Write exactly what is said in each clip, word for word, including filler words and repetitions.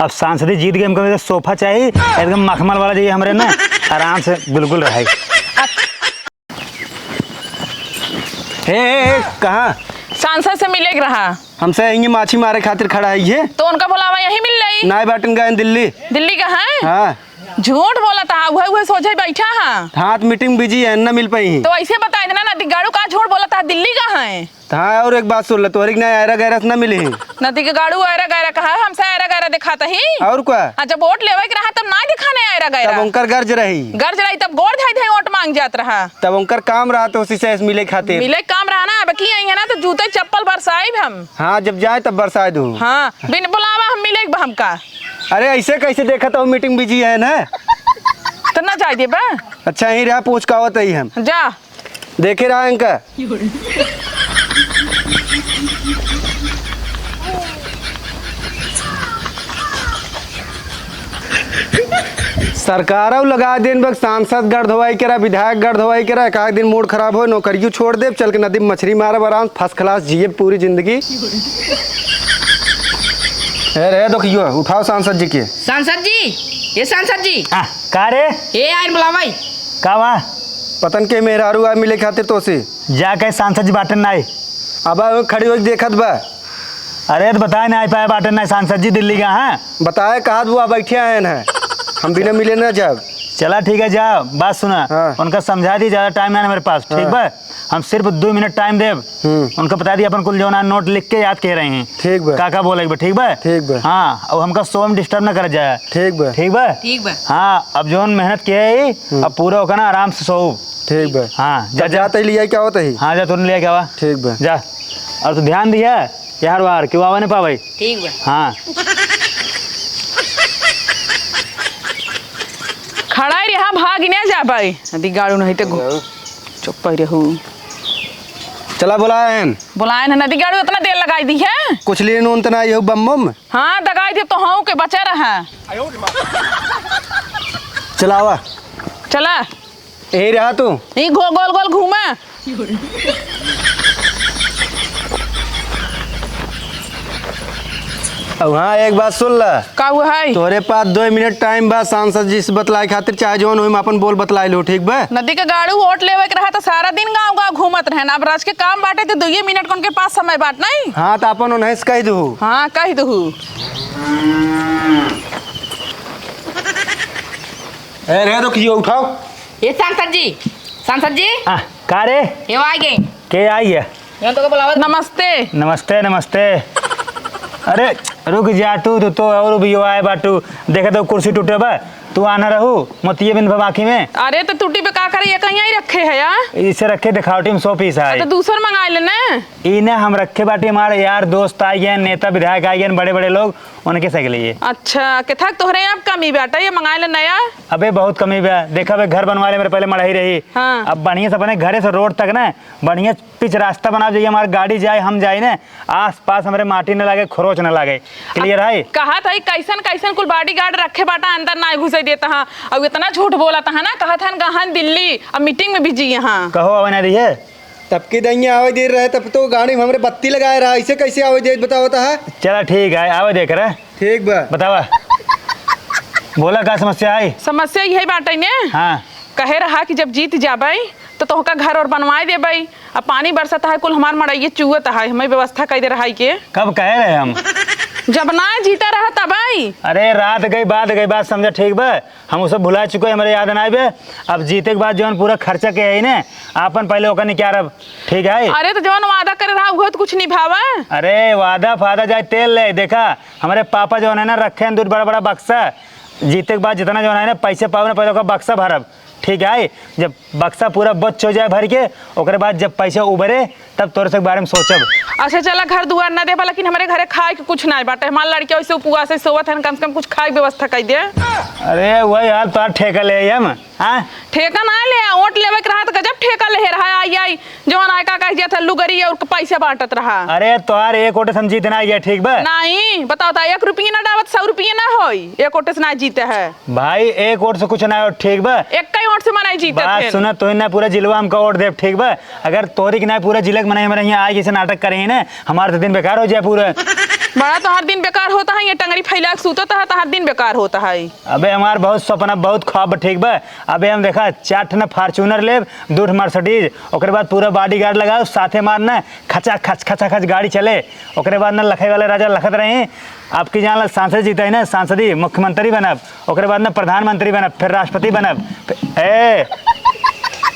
अब सांसदी जीत गए, हमको सोफा चाहिए, एकदम मखमल वाला चाहिए हमरे ना, आराम से बिल्कुल रहे। ए, ए, ए, कहाँ? सांसद से मिले के रहा। हमसे यहीं माछी मारे खातिर खड़ा है ये। तो उनका बुलावा, यहीं मिल लेई। नाय बाटन गए दिल्ली। दिल्ली का है? हाँ। झूठ बोलत हा, उहे, उहे सोझे बैठा हा। हाँ, तो meeting busy है, ना मिल पाई। तो ऐसे बताइ देना, नदी गाड़ू का झूठ बोलत हा, दिल्ली का है? हाँ, और एक बात सुन ले, तोहरी के ना ऐरा गैरा से ना मिली। नदी के गाड़ू ऐरा गैरा कहा है, हमसे ऐरा गैरा दिखाता ही। और का? हाँ, जब वोट लेवे के रहा, तब ना दिखाने ऐरा गैरा। तब उनकर गर्ज रही। गर्ज रही, तब गोड़ धई धई वोट मांग जात रहा। तब उनकर काम रहा तो उसी से मिले खातिर। मिले काम रहा ना, अब की आई है ना, तो जूते चप्पल बरसाइब हम। हाँ, जब जाए तब बरसाए दू। हाँ, बिन बुलावा हम मिले बा हमका। अरे, ऐसे कैसे देखत हो, meeting busy है ना? तो ना जाए देबा। अच्छा, यहीं रहा, पूछ का आवत ही हम। जा। देखे रहा इनका। सरकारौ लगा दिन बक सांसद गढ़ धोवाई करा, विधायक गढ़ धोवाई करा, एक आध दिन mood खराब हो, नौकरियों छोड़ देब, चल के नदी में मछरी मारब आराम, first class जियब पूरी जिंदगी। ए रे, देखियो, उठाओ सांसद जी के। सांसद जी, ये सांसद जी। आ, का रे? ये आइन बुलावाई। का बा? पतन के मेहरारू आए मिले खातिर तोसे। जा कहे सांसद जी बाटन नाई। अब खड़ी होके देखत बा। अरे, तो बताए ना, आइ पाए बाटन नाई, सांसद जी दिल्ली का हैं। बताए, कहा बुआ बैठे आए हैं, हम बिना मिले ना जाब। चला, ठीक है, जा, बात सुना। हाँ। उनका समझा दी, ज्यादा time ना है मेरे पास, ठीक हाँ। बा? हम सिर्फ दो मिनट time देब। हम्म। उनका बता दी, अपन कुल जौन है नोट लिख के याद कह रहे हैं। ठीक बा। का का बोले के बा, ठीक बा? ठीक बा। हाँ, अब हमका show में disturb ना कर जाए। ठीक बा। ठीक बा? ठीक बा। हाँ, अब जौन मेहनत किए है, हम्म। अब पूरा होकर ना आराम से सोओ। ठीक बा। हाँ, जा, तब जा। जाते लिया क्या होता है? हाँ, जा, तुरंत लिया क्या हुआ? ठीक बा। जा। और तू ध्यान दिया, यार वार, क्यों आवा नहीं पावे? ठीक बा। हाँ। खड़ा ही रहा, भाग ही नहीं जा पाई। अभी गाड़ू नहीं ते घु-, चुप ही रहू। चला बुलाएन। बुलाएन है, नदी गाड़ू इतना देर लगाई दी है। कुछ लिए नून तना ये बम बम। हाँ, दगाई दे तो हूँ के बचा रहा। चलावा। चला। यही रहा तू। यही घो-, गोल गोल घूमा। अब हाँ, एक बात सुन ला। का हुआ है? तोहरे पास दो मिनट time बा सांसद जी से बतलाए खातिर, चाहे जौन होई, हम अपन बोल बतलाए लो, ठीक बा? नदी के गाड़ू वोट लेवे के रहा तो सारा दिन गाँव गाँव घूमत रहे ना। अब राज के काम बाटे तो दुइये मिनट के उनके पास समय बाट नहीं। हाँ, तो अपन उन्हें से कह दू। हाँ, कह दू। ए रे, तो कियो उठाओ। ये सांसद जी, सांसद जी। हाँ, का रे? ये आ गए। के आई है? यहाँ तो बुलावा। नमस्ते। नमस्ते, नमस्ते। अरे, रुक जा तू, तू तो और भी आए बाटू। देखे तो कुर्सी टूटे बा, तू आना रहू, मोतिये बिन बाकी में। अरे, तो टूटी पे का करे, ये कहीं आई रखे है यार? इसे रखे, दिखावटी में show piece है। तो दूसर मंगा ले ना। ई ना हम रखे बाटी, हमारे यार दोस्त आ गए, नेता विधायक आ गए, बड़े बड़े लोग, उनके से के लिए। अच्छा, के थक तोहरे अब कमी बाटा, ये मंगा ले नया। अबे बहुत कमी बा, देखा बे घर बनवा ले मेरे पहले मड़ही रही। हाँ। अब बढ़िया से अपने घरे से रोड तक ना बढ़िया पिच रास्ता बना जाइए, हमारी गाड़ी जाए, हम जाए ना, आस पास हमारे माटी न लागे, खरोच न लागे। Clear है? कहा था कैसन कैसन कुल bodyguard रखे बाटा, अंदर ना घुसे देता हाँ। अब इतना झूठ बोला था ना, कहा था गहन दिल्ली, अब meeting में busy यहाँ। कहो अब ना रही है। तब के दैया आवे देर रहे, तब तो गाड़ी में हमरे बत्ती लगाए रहा, ऐसे कैसे आवे देर बताओ तो है? चला ठीक है, आवे देख रहे। ठीक बा। बतावा। बोला का समस्या है? समस्या यही बाटे ने। हाँ। कहे रहा कि जब जीत जाबे तो तोहका घर और बनवाए देबे। अब पानी बरसत है, कुल हमार मड़ैये चुअत है, हमें व्यवस्था कर दे रहा है के। कब कहे रहे हम? जब ना जीता रहा तबे। अरे रात गई, बात गई, बात समझा, ठीक बा? हम उ सब भुला चुके, हमरे याद ना आवे। अब जीते के बाद जौन पूरा खर्चा के है ने, आपन पहले ओकर निकारब, ठीक है? अरे तो जौन वादा करे रहा, उहो तो कुछ निभावा। अरे वादा फादा जाए तेल ले, देखा, हमरे पापा जौन है ना, रखे हैं दो बड़ा बड़ा बक्सा, जीते के बाद जितना जौन है ना, पैसे पावे ना, पहले ओकर बक्सा भरब, ठीक है? जब बक्सा पूरा बच हो जाए भर के, ओकरे बाद जब पैसा उबरे, तब तोरे से के बारे में सोचब। अच्छा, चला, घर दुआर ना देबा, लेकिन हमरे घरे खाए के कुछ ना बाटे। हमार लड़के वैसे उपवास से सोवत हन, कम से कम कुछ खाए के व्यवस्था कर दे। अरे, वही हाल तोहार ठेका ले हम, हाँ? ठेका ना ले, वोट लेवे के रहा तो गजब ठेका ले रहा, आई, आई, जवन आय का कह दिया था, लुगरी और पैसा बांटत रहा। अरे, तोहार एक वोट से हम जीत ना गया, ठीक बा? नहीं, बताओ तो, एक रुपये ना डावत, सौ रुपये ना होई, एक वोट से ना जीते है। भाई, एक वोट से कुछ ना हो, ठीक बा? एक ही वोट से मनाई जीते बात थे। सुना, तोही ना पूरा जिलवा हमका वोट देब, ठीक बा? अगर तोरी के ना पूरा जिले के मनाई हमारे यहाँ आए, जैसे नाटक करे ही ना, हमारे तो दिन बेकार हो जाए पूरा। बड़ा तोहार दिन बेकार होत है, ये टंगरी फैला के सूतत है, तोहार दिन बेकार होत है। अबे हमार बहुत सपना, बहुत ख्वाब, ठीक बा। अबे हम देखा, चार ठन Fortuner लेब, दू ठन Mercedes, ओकरे बाद पूरा bodyguard लगाओ, साथे मार न खचा खच, खचा खच गाड़ी चले। ओकरे बाद न लखई वाले राजा लखत रहे, अब की जान ला सांसद जीते ही ना, सांसदी, मुख्यमंत्री बनब, ओकरे बाद न प्रधानमंत्री बनब, फिर राष्ट्रपति बनब। ए,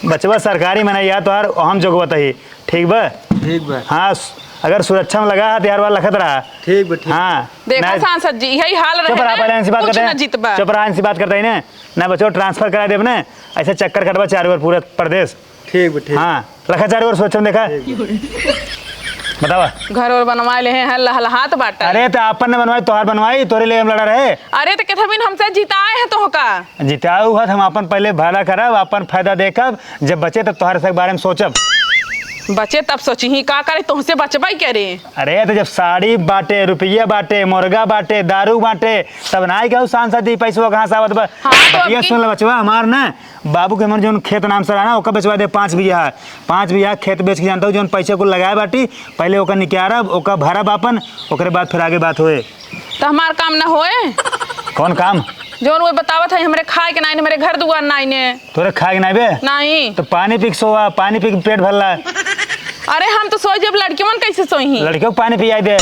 बचवा सरकारी मनई है तोहार, हम जोगवत ही। ठीक बा? ठीक बा। हाँ, सु-, अगर सुरक्षा में लगा है, तो हर बार लखत रहा। ठीक बा, ठीक। हाँ। देखा ना, सांसद जी, यही हाल रहे चुप रहा, ना, पहले इनसे बात कुछ करते ना हैं। जीतबा। चुप रहा, इनसे बात करते ही ना। ना बचो, transfer करा देब ना, ऐसे चक्कर कटबा चारों ओर पूरा प्रदेश। ठीक बा, ठीक। हाँ, लखा चारों ओर सुरक्षा में देखा। ठीक बा। बतावा। घर ओर बनवा ले हैं, लहलहात बाटा। अरे, तो आपन न बनवाई, तोहार बनवाई, तोरे लिए हम लड़ा रहे। अरे, तो कितना दिन हमसे जिताए हैं तोहका? जिताऊ हत, हम आपन पहले भला करब, आपन फायदा देखब, जब बचे तब तोहरे सब बारे में सोचब। बचे तब सोची ही, का करे, तोहसे बचबई करे। अरे, तो जब साड़ी बाटे, रुपया बाटे, मुर्गा बाटे, दारू बाटे, तब ना आई कहू सांसद जी पैसवा कहाँ से आवत बा? हाँ, तो बतिया अब की सुन ले बचवा, हमार ना बाबू के हमर जौन खेत नाम से रहा ना, ओका बेचवा दे पाँच बीघा। पाँच बीघा खेत बेच के जानता हूँ, जौन पैसा कुल लगाए बाटी, पहले ओका निकारब, ओका भरब आपन, ओकरे बाद फिर आगे बात होए। तो हमार काम न होए? कौन काम? जौन वो बतावत है, हमरे खाए के नाई ने, हमरे घर दुआर नाई ने। तोरे खाए के नाई बे? नाई। तो पानी पी के सोवा, पानी पी के पेट भरला। अरे हम तो सोई जब लड़कियन कैसे सोई ही? लड़कियों को पानी पियाई दे।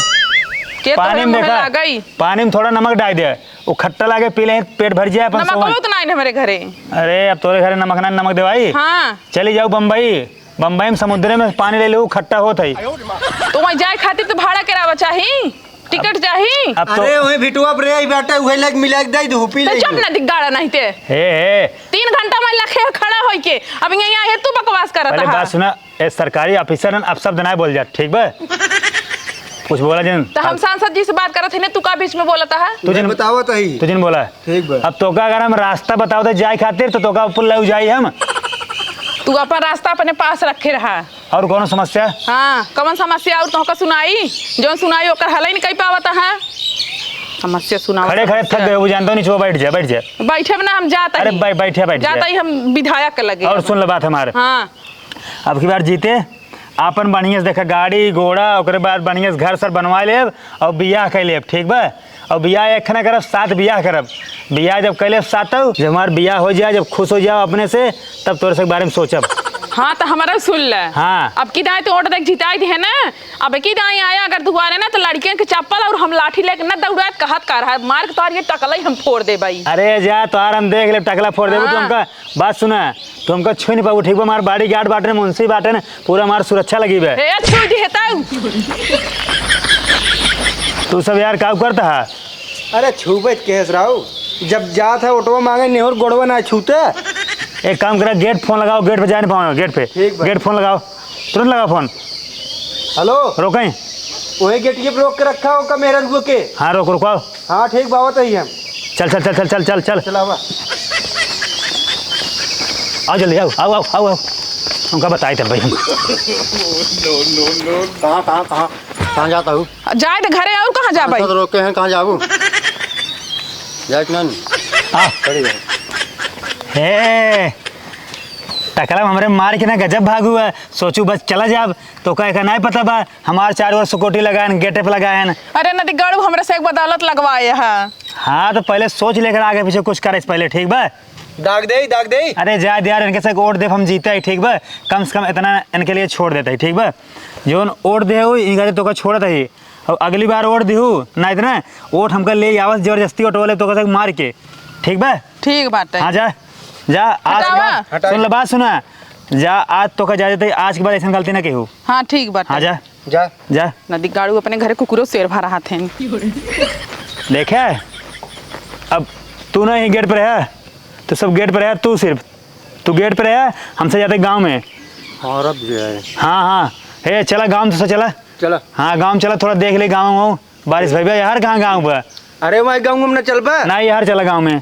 के पानी तोहरे में मुँहे देखा, लागई? पानी में थोड़ा नमक डाल दे, वो खट्टा लागे, पी ले, पेट भर जाए अपन नमक सोवा। बहुत नाई ने हमरे घरे। अरे अब तोरे घरे नमक ना, नमक देवाई। हाँ। चली जाऊ बम्बई, बम्बई में समुद्रे में पानी ले ले, वो खट्टा होत है। तो वहीं जाए खातिर तो भाड़ा करावा चाही। टिकट चाही? अब तो अरे, वही भिटुआ पर रही बाटे, उहे लाग मिला के दे दू, पी तो ले। चुप ना, दिग्गाड़ा नहीं ते। हे, हे। तीन घंटा में लखे खड़ा होई के, अब यहाँ, यहाँ तू बकवास करत पहले हा। बात सुना, ए, सरकारी ऑफिसर हन, अब शब्द ना बोल जा, ठीक बा? कुछ बोला जिन। तो हम अब सांसद जी से बात करत ही ने, तू का बीच में बोलत हा? तू जिन बतावत ही। तू जिन बोला। ठीक बा। अब तोका अगर हम रास्ता बताओ तो जाए खातिर, तो तोका ऊपर ले जाई हम। तू अपन रास्ता अपने पास रखे रहा। और कौनो समस्या? हाँ, कौन समस्या और तोहका सुनाई? जौन सुनाई ओकर हल ही नहीं कई पावत है। समस्या सुनाओ, खड़े खड़े समस्या। थक गए, वो जानता हूँ, नीचे बैठ जा, बैठ जा। बैठे ना, हम जात अरे ही। बै-, बैठे, बैठ जात जा। ही हम विधायक के लगे। और सुन ले बात हमारे। हाँ। अब की बार जीते, आपन बढ़िया से देखा, गाड़ी घोड़ा, ओकरे बाद बढ़िया से घर सर बनवा लेब और बियाह कर लेब, ठीक बा? और बियाह एक ना करब, सात बियाह करब। बियाह जब कर लेब सातौ, जब हमार बियाह हो जाए, जब खुश हो जाओ अपने से, तब तोरे से बारे में सोचब। हाँ, तो हमारा सुन ले। हाँ। अब की दाई तो वोट देख जिताई दी है ना, अब की दाई आया अगर दुआरे ना, तो लड़कियन के चप्पल और हम लाठी लेके ना दौड़ात कहत का रहा, मार के तोहार ये टकलई हम फोड़ दे भाई। अरे जा, तोहार हम देख लेब, टकला फोड़ देबू तू हाँ। हमका। बात सुना, तू हमका छुई नहीं पाबू, ठीक बा? हमार bodyguard बाटे, मुंशी बाटे ना, पूरा हमार सुरक्षा लगी बे। ए, छुई दी है तू। तू सब यार का करत हा? अरे छुबे केस राव, जब जात है ओटवा मांगे नेहुर गोड़वा ना छूते। एक काम करा, gate phone लगाओ, gate पे जाए नहीं पाऊंगा, gate पे। ठीक बा। Gate phone लगाओ, तुरंत लगाओ phone। Hello। रोकें। वही गेटिए पे रोक के रखा हो का मेहररुआ के? हाँ, रोक, रुकवाओ। हाँ, ठीक बावत है हम। चल, चल, चल, चल, चल, चल, चल। चलावा। आओ जल्दी, आओ, आओ, आओ, आओ, आओ। उनका बताए तब भाई हम। No, no, no। कहाँ, कहाँ, कहाँ, कहाँ जाता हूँ? जाए तो घरे और कहाँ जाबे? तो रोके हैं, कहाँ जाबू? जाए कि नहीं? आ। खड़ी है। हे, टकला हमरे मार के ना गजब भागू है। सोचू बस चला जाब, तो का एका नाय पता बा, हमार चारों ओर सिक्योरिटी लगायन, गेटे पे लगायन। अरे नदी गाड़ू, हमरे से एक बदौलत लगवाए है। हाँ, तो पहले सोच लेकर आगे पीछे कुछ करे से पहले, ठीक बा? दाग दे, दाग दे। अरे जा दे यार, इनके से वोट दे, हम जीते ही, ठीक बा? कम से कम इतना इनके लिए छोड़ देते ही, ठीक बा? जौन वोट दे हो, इनका तो का छोड़त ही। और अगली बार वोट दिहू ना, इतना वोट हमका ले आवस जबरदस्ती, वोट वाले तो का मार के, ठीक बा? ठीक बाटे। हाँ, जा, जा, आज के हटावा। बाद, सुन ले, बात सुना, जा, आज तोका इजाजत है, आज के बाद ऐसन गलती ना केहू। हाँ, ठीक बाटे। हाँ, जा। जा। जा। नदी गाड़ू अपने घरे कुकुरो शेर भा रहा थे। देखे, अब तू ना ही गेट पे रहा, तो सब गेट पे रहा, तू सिर्फ, तू गेट पे रहा, हमसे जाते गाँव में। हाँ, रब जो है। हाँ, हाँ, हे, चला गाँव में, तो चला। चला। हाँ, गाँव में चला, थोड़ा देख ले गाँव वाँव। बारिश भई बा, यार, कहाँ गाँव बा? अरे, वहीं गाँव में ना चल बा? ना, यार, चला गाँव में।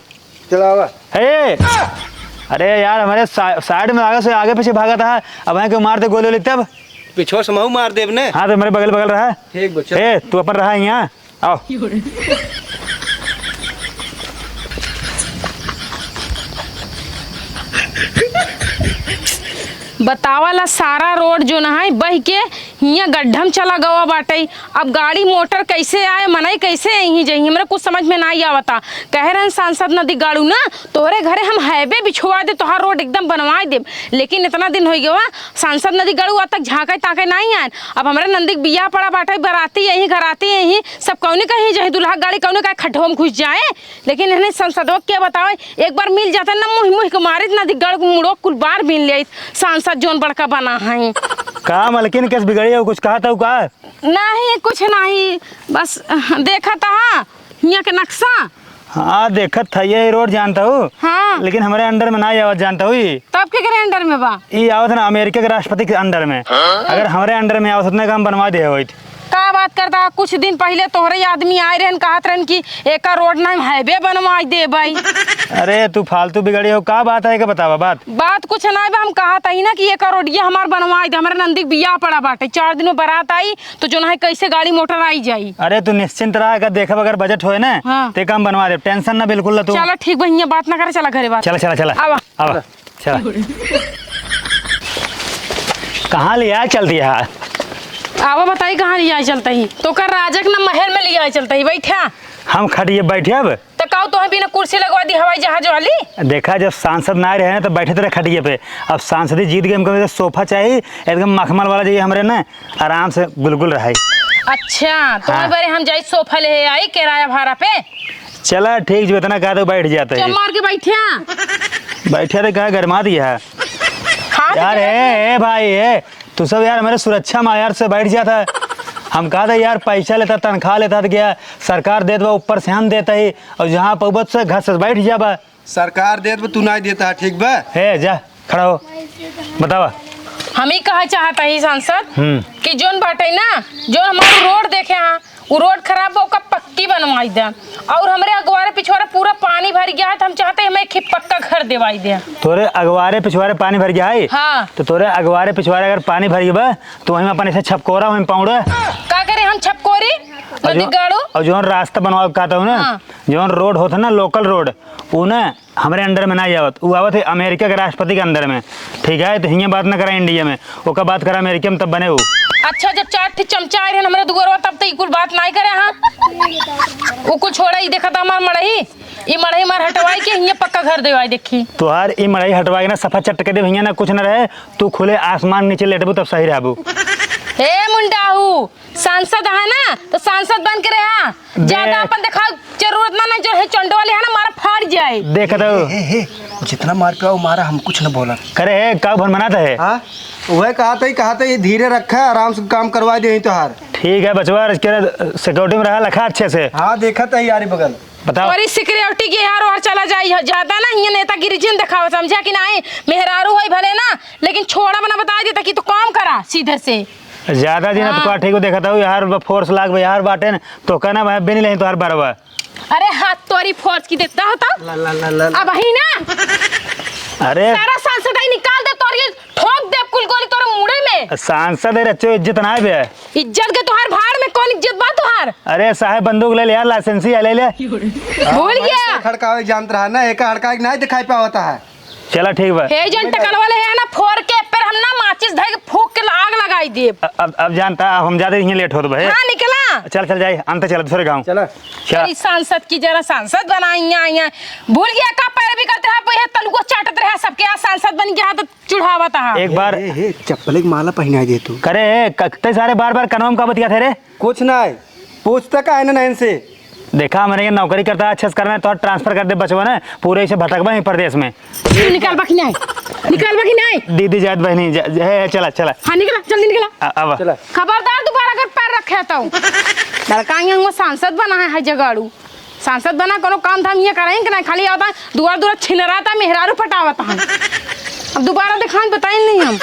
चला आवा। हे! अरे यार, हमारे सा-, साइड में आगे से आगे पीछे भागा था, अब वहीं के मार दे गोली वोली तब। पीछे से महू मार देब ने। हाँ, तो हमारे बगल बगल रहा। ठीक बा, चल। हे, तू अपन रहा यहाँ, आओ। बतावा ला, सारा रोड जो ना है बह के हियाँ गड्ढम चला गवा बाटइ। अब गाड़ी मोटर कैसे आए, मनई कैसे यहीं जइहीं, हमरे कुछ समझ में नाहीं आवता। कहे रहन सांसद नदी गाड़ू ना, तोहरे घरे हम highway बिछवा दे, तोहार रोड एकदम बनवाइ देब। लेकिन इतना दिन होइ गवा, सांसद नदी गाड़ू आज तक झाँकइ ताकइ नाहीं आएन। अब हमरे नंदी के बियाह पड़ा बाटइ, बराती यहीं, घराती यहीं, सब कौने कहीं जइहीं, दुल्हा गाड़ी कौने कहीं खड्डो में घुस जाए। लेकिन इन्हें सांसदवा के बतावे, एक बार मिल जाते ना, मुँह मुँह के मारित ना, दिग्गड़ मुड़ो कुल बार बीन ले आइत, सांसद जौन बड़का बना है। का मलकिन, केस बिगड़ी हो, कुछ कहत हो का? नहीं, कुछ नहीं, बस देखत हा हियाँ के नक्शा। हाँ, देखत था, ये रोड जानत हूँ। हाँ। लेकिन हमरे under में ना आवत जानत हूँ ई। तब केकरे under में बा? ई आवत ना अमेरिका के राष्ट्रपति के under में। हाँ? अगर हमरे under में आवत होत ना, हम बनवा दे होइत। का बात करता? कुछ दिन पहिले तोहरे आदमी आए रहन, कहत रहन कि एका रोड ना हम highway बनवाइ देबइ। अरे तू फालतू बिगड़ी हो, का बात है के बतावा बात? बात कुछ ना बा, हम कहत हई ना कि एका रोडिया हमार बनवाइ दे, हमरे नंदी के बियाह पड़ा बाटे, चार दिन में बारात आई तो जौन है कैसे गाड़ी मोटर आई जाई। अरे तू निश्चिंत रहा, एका देखब अगर budget होए ना, हाँ। ते काम बनवा देब, tension ना बिल्कुल ला तू। चला ठीक बा, हियाँ बात ना करे, चला घरे बात। चला, चला, चला। आवा। आवा। चला। कहाँ लियाइ चलती है? आवा बताई कहाँ लियाइ चलता ही? तोका राजा के ना महल में लियाइ चलता ही, बैठा। हम खटिए बैठे अब? तो काऊ तोहे बिना कुर्सी लगवा दी हवाई जहाज वाली? देखा, जब सांसद ना रहे ना तो बैठे रहे खटिए पे। अब सांसदी जीत गए, हमको तो सोफा चाहिए, एकदम मखमल वाला चाहिए हमरे ना, आराम से गुलगुल रहे। अच्छा, तो हाँ। बरे हम जाई सोफा ले आई किराया भाड़ा पे। चला ठीक, जो इतना कहा तो बैठ जाते हैं। चुप मार के बैठिया। बैठे रहे, कहा गरमा दिया है। हाँ, तो यार, क्या ए, ए भाई, ए, तू सब यार हमारे सुरक्षा में यार से बैठ जाता है। हम कहा था यार, पैसा लेता, तनख्वाह लेता तो क्या सरकार देत बा, ऊपर से हम देता ही, और जहाँ पहुँचत से घर से बैठ जाबा। सरकार देत बा, तू नाहीं देता है, ठीक बा? ए, जा, खड़ा हो, बतावा। हम ही कहा चाहता ही सांसद हम्म। कि जोन बाटे ना, जोन हमार रोड देखे हाँ, उ रोड खराब बा, ओका पक्की बनवाई दे। और हमरे अगवारे पिछवारे पूरा पानी भर गया है, तो हम चाहते हैं हमें एक ही पक्का घर देवाई दे। तोरे अगवारे पिछवारे पानी भर गया है? हाँ। तो तोरे अगवारे पिछवारे अगर पानी भर गया बा, तो वहीं में अपन ऐसे छपकोरा, वहीं पाउडा। का करे हम छपकोरी? और नदी जो, गाड़ू? और जो रास्ता बनवावे कहता हूँ ना, हाँ। जो रोड होता ना, local रोड, उ ना हमरे under में ना आवत, उ आवत है अमेरिका के राष्ट्रपति के under में, ठीक है? तो हियाँ बात ना करा इंडिया में, ओका बात करा अमेरिका में, तब बने उ। अच्छा, जब चार ठे चमचा आए रहन हमरे दुआरवा, तब तो ई कुल बात नाहीं करे, हाँ? उ कुल छोड़ा, ई देखा था हमार मड़ही, ई मड़ही मार हटवाई के हियाँ पक्का घर देवाई, देखी। तोहार ई मड़ही हटवाई के ना सफा चट के देब, हियाँ ना कुछ ना रहे, तू खुले आसमान नीचे लेटबू तब सही रहबू। हे मुंडाहू, सांसद है ना, तो सांसद बन के रहा। बे- ज्यादा अपन दिखाओ, जरूरत ना, ना जो है चंडो वाले है ना, मारा फाड़ जाए। देखा तो। ए, ए, ए, जितना मार पाओ मारा, हम कुछ न बोला। करे है, का भन मनाता है? हाँ, वह कहा था ही, कहा था ये धीरे रखा, आराम से काम करवा दे यहीं तोहार। ठीक है बचवा, इसके security में रहा, लखा अच्छे से। हाँ, देखा था यार बगल। बताओ। और इस security के यार और चला जाए, यह ज्यादा ना ये नेतागिरी जिन दिखाओ, समझा कि नहीं? मेहरारू है भले ना, लेकिन छोड़ा बना बता देता कि तू काम करा सीधे से। ज्यादा दिन हाँ। तो का ठीक हो देखता हूँ यार, force लाग बे यार बाटे न, तो कहना भाई बिन लें तो हर बार बा। अरे हाथ तोरी force की देता होता। ला, ला, ला, ला, ला। अब ही ना। अरे। सारा सांसद ही निकाल दे तोरी, ठोक दे कुल गोली तोरे मुड़े में। सांसद है रच्चो, इज्जत ना है बे। इज्जत के तोहार भाड़ में, कौन इज्जत बा तोहार? अरे साहेब बंदूक ले ले यार, license ही ले ले। भूल गया। खड़कावे जानत रहा ना, एक हड़का के नहीं दिखाई पावता है। चला ठीक बा। हे जौन टकल वाले है ना, फोड़ के फिर हम ना माचिस धर के फूंक के आग लगाई देब। अ-, अब, अब जानता, अब हम ज्यादा ही लेट होत बा। हाँ, निकला। चल, चल जाई, अंत चल दूसरे गाँव। चला। चल। अरे सांसद की जरा सांसद बनाई, यहाँ, यहाँ। भूल गया का पैरवी करते हैं, ये तलुआ चाटत रहा सबके, आज सांसद बन गया तो चुढ़ावत हा। एक बार ए, ए, चप्पल के माला पहनाई दे तू। करे, कत्ते सारे बार बार कनवा में का बतिया थे रे? कुछ नहीं, पूछता का है ना नहीं से। देखा, हमरे के नौकरी करता, अच्छे से करना है, तो transfer कर दे बचवा ने, पूरे इसे भटकबा ही प्रदेश में। तू निकल बा कि नहीं, निकल बा कि नहीं। दीदी जात बहनी, जा, जा, हे, हे, चला, चला। हाँ, निकला, जल्दी निकला। आ, अब। चला। खबरदार, दोबारा अगर पैर रखे तो। लड़का यहाँ हुआ सांसद बना है, है जगाड़ू। सांसद बना, कोनो काम धाम ये करें कि नहीं, खाली आवता, दुआर दुआर छिनराता, मेहरारू पटावता है। अब दोबारा दिखान बताइन नहीं हम।